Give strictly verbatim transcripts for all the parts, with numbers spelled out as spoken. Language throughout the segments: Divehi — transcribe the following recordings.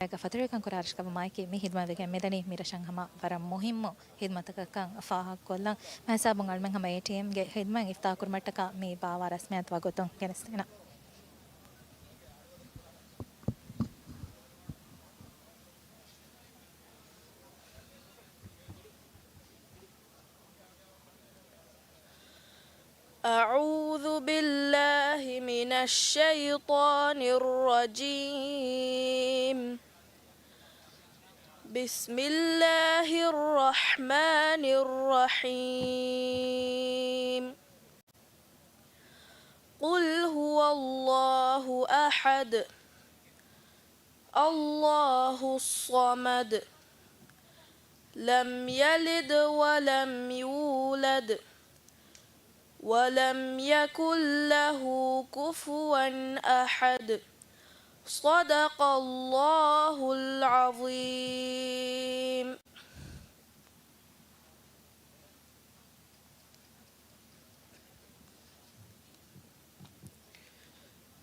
އޭގަ ފަތުރުވެރިކަން ކުރާ ރަށަކަށް ވުމާއެކީ، މި ހިދުމަތް ވެގެން މިދަނީ މި ރަށަށް ހަމަ ވަރަށް މުހިއްމު ހިދުމަތަކަށްކަން ފާހަގަކޮށްލަން. މިހިސާބުން އަޅުމެން ހަމަ އޭޓީއެމްގެ ހިދުމަތް އިފްތާހުކުރުމަށްޓަކާ މި ބާވާ ރަސްމިއްޔާތު ވަގުތު ގެނެސްދޭނަން. أعوذ بالله من الشيطان الرجيم. بسم الله الرحمن الرحيم. قل هو الله أحد. الله الصمد. لم يلد ولم يولد. ولم يكن له كفوا أحد. صدق الله العظيم.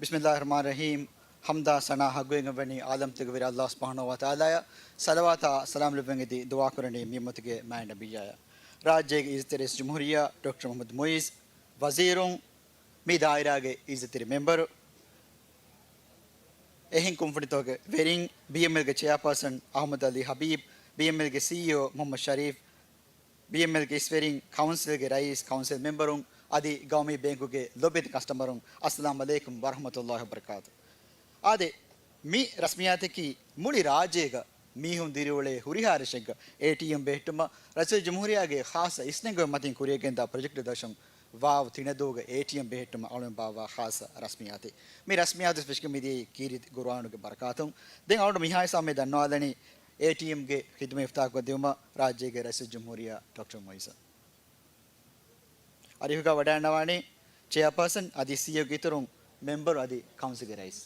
ބިސްމިއްލާހި ރަޙްމާނި ރަޙީމް. ޙަމްދާ ސަނާ ޙައްޤުވެގެންވަނީ ޢާލަމްތަކުގެ ވެރި ﷲ ސުބްޙާނަހޫ ވަތަޢާލާއަށް. ޞަލަވާތާ ސަލާމް ލެއްވެން އެދި ދުޢާ ކުރަނީ މި އުއްމަތުގެ މާތް ނަބިއްޔާއަށް. ރާއްޖޭގެ އިއްޒަތްތެރި ރައީސް ޖުމްހޫރިއްޔާ ޑޮކްޓަރ މުޙައްމަދު މުޢިއްޒު، ވަޒީރުން، މި ދާއިރާގެ އިއްޒަތްތެރި މެމްބަރު، އެހެން ކުންފުނިތަކުގެ ވެރިން، ބީއެމްއެލްގެ ޗެއާޕާސަން އަޙްމަދު ޢަލީ ޙަބީބް، ބީއެމްއެލްގެ ސީއީއޯ މުޙައްމަދު ޝަރީފް، ބީއެމްއެލްގެ އިސްވެރިން، ކައުންސިލްގެ ރައީސް، ކައުންސިލް މެމްބަރުން އަދި ގައުމީ ބޭންކުގެ ލޮބިވެތި ކަސްޓަމަރުން، އައްސަލާމް ޢަލައިކުމް ވަރަޙްމަތުﷲ ވަބަރަކާތު. އާދެ، މި ރަސްމިއްޔާތަކީ މުޅި ރާއްޖޭގަ މީހުން ދިރިއުޅޭ ހުރިހާ ރަށެއްގަ އޭޓީއެމް ބެހެއްޓުމަށް ރައީސުލް ޖުމްހޫރިއްޔާގެ ޚާއްޞަ އިސްނެންގެވުން މަތިން ކުރިޔަށްގެންދާ ޕްރޮޖެކްޓް ދަށުން ވާވު ތިނަދޫގަ އޭޓީއެމް ބެހެއްޓުމަށް އަޅުމެން ބާއްވާ ޚާއްޞަ ރަސްމިއްޔާތެއް. މި ރަސްމިއްޔާތު ފެށިގެން މިދިޔައީ ކީރިތި ޤުރުއާނުގެ ބަރަކާތުން. ދެން އަޅުގަނޑު މިހާ ހިސާބުން މި ދަންނަވާލަނީ އޭޓީއެމްގެ ޚިދުމަތް އިފްތާޙުކޮށްދިއުމަށް ރާއްޖޭގެ ރައީސުލް ޖުމްހޫރިއްޔާ ޑޮކްޓަރ މުޢިއްޒު. އަރިހުގަ ވަޑައިންނަވާނީ ޗެއާޕާސަން އަދި ސީއީއޯގެ އިތުރުން މެމްބަރު އަދި ކައުންސިލްގެ ރައީސް.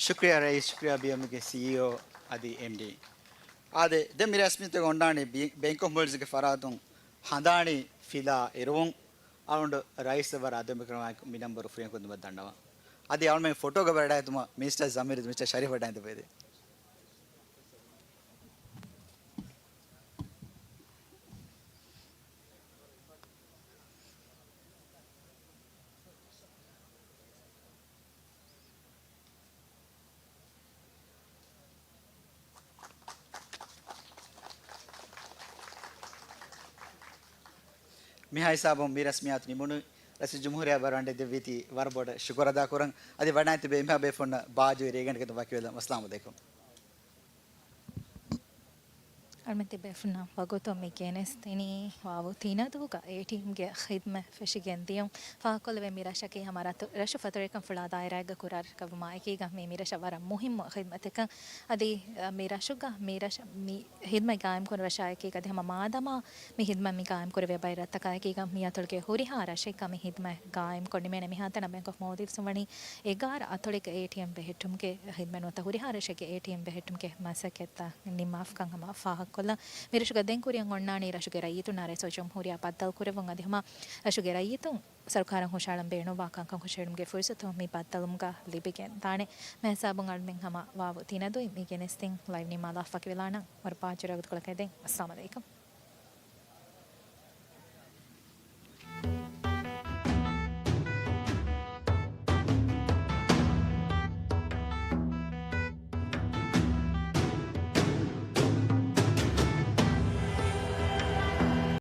ޝުކްރިޔާ ރައީސް، ޝުކްރިޔާ ބީއެމްގެ ސީއީއޯ އަދި އެމްޑީ. އާދެ، ދެން މި ރަސްމިއްޔާތުގަ އޮންނާނީ ބި-، ބޭންކް އޮފް މޯލްޑިވްސްގެ ފަރާތުން ހަނދާނީ ފިލާ އެރުވުން. އަޅުގަނޑު ރައީސް ވަރަށް އަދަބު ކުރުމާއެކު މި ނަންބަރު ފުރިހަމަ ކުރަން ދަންނަވަން. އަދި އަޅުމެން ފޮޓޯގަ ވަޑައިގަތުމަށް މިނިސްޓަރ ޒަމީރު، މިނިސްޓަރ ޝަރީފް ވަޑައިގެންދެވޭ. މިހާ ހިސާބުން މި ރަސްމިއްޔާތު ނިމުނު. ރައީސުލްޖުމްހޫރިއްޔާ ވަރަށް ވަޑައިގެންދެއްވީތީ ވަރަށް ބޮޑަށް ޝުކުރު އަދާކުރަން. އަދި ވަޑައިގެން ތިބޭ އެންމެހާ ބޭފުޅުންނަށް ބާއްޖަވެރި ރޭގަނޑަކަށް ވަކިވެލަން. އައްސަލާމު ޢަލައިކުމް. އަޅުމެން ތިބޭފުޅުންނަށް ވަގުތު މި ގެނެސްދިނީ ވާވު ތިނަދޫގަ އޭޓީއެމްގެ ޚިދުމަތް ފެށިގެން ދިޔުން. ފާހަގަކޮށްލެވޭ މި ރަށަކީ ހަމަ ރަތު-، ރަށު ފަތުރުވެރިކަން ފުޅާ ދާއިރާއެއްގަ ކުރާ ރަށަކަށްވުމާ އެކީގަ މި މި ރަށަށް ވަރަށް މުހިއްމު ޚިދުމަތެއްކަން. އަދި، އަ، މި ރަށުގަ މި ރަށަށް މި ޚިދުމަތް ގާއިމްކުރި ރަށާއެކީގަ އަދި ހަމަ މާދަމާ މި ޚިދުމަތް މި ގާއިމްކުރެވޭ ބައެއް ރަށްތަކާއެކީގަ މި އަތޮޅުގެ ހުރިހާ ރަށެއްގަ މި ޚިދުމަތް ގާއިމްކޮށް ނިމޭނެ. މިހާތަނަށް ބޭންކް އޮފް މޯލްޑިވްސް ވަނީ އެގާރަ އަތޮޅެއްގެ އޭޓީއެމް ބެހެއްޓުމުގެ ޚިދުމަތް ނުވަތަ ހުރިހާ ރަށެއްގެ އޭޓީއެމް ބެހެއްޓުމުގެ މަސައްކަތްތައް ނިންމާފަކަން ހަމަ ފާހަގަކޮށްލަން. މި ރަށުގަ ދެން ކުރިއަށް އޮންނާނީ ރަށުގެ ރައްޔިތުންނާ ރައީސުލްޖުމްހޫރިއްޔާ ބައްދަލުކުރެއްވުން އަދި ހަމަ ރަށުގެ ރައްޔިތުން ސަރުކާރަށް ހުށަހަޅަން ބޭނުންވާ ކަންކަން ހުށަހެޅުމުގެ ފުރުސަތު މި ބައްދަލުވުމުގަ ލިބިގެންދާނެ. މިހިސާބުން އަޅުމެން ހަމަ ވާވު ތިނަދޫއިން މި ގެނެސްދިން ލައިވް ނިންމާލާފަ ވަކިވެލާނަން. ވަރަށް ބާއްޖަވެރި ވަގުތުކޮޅަކަށް އެދެން. އައްސަލާމު ޢަލައިކުމް.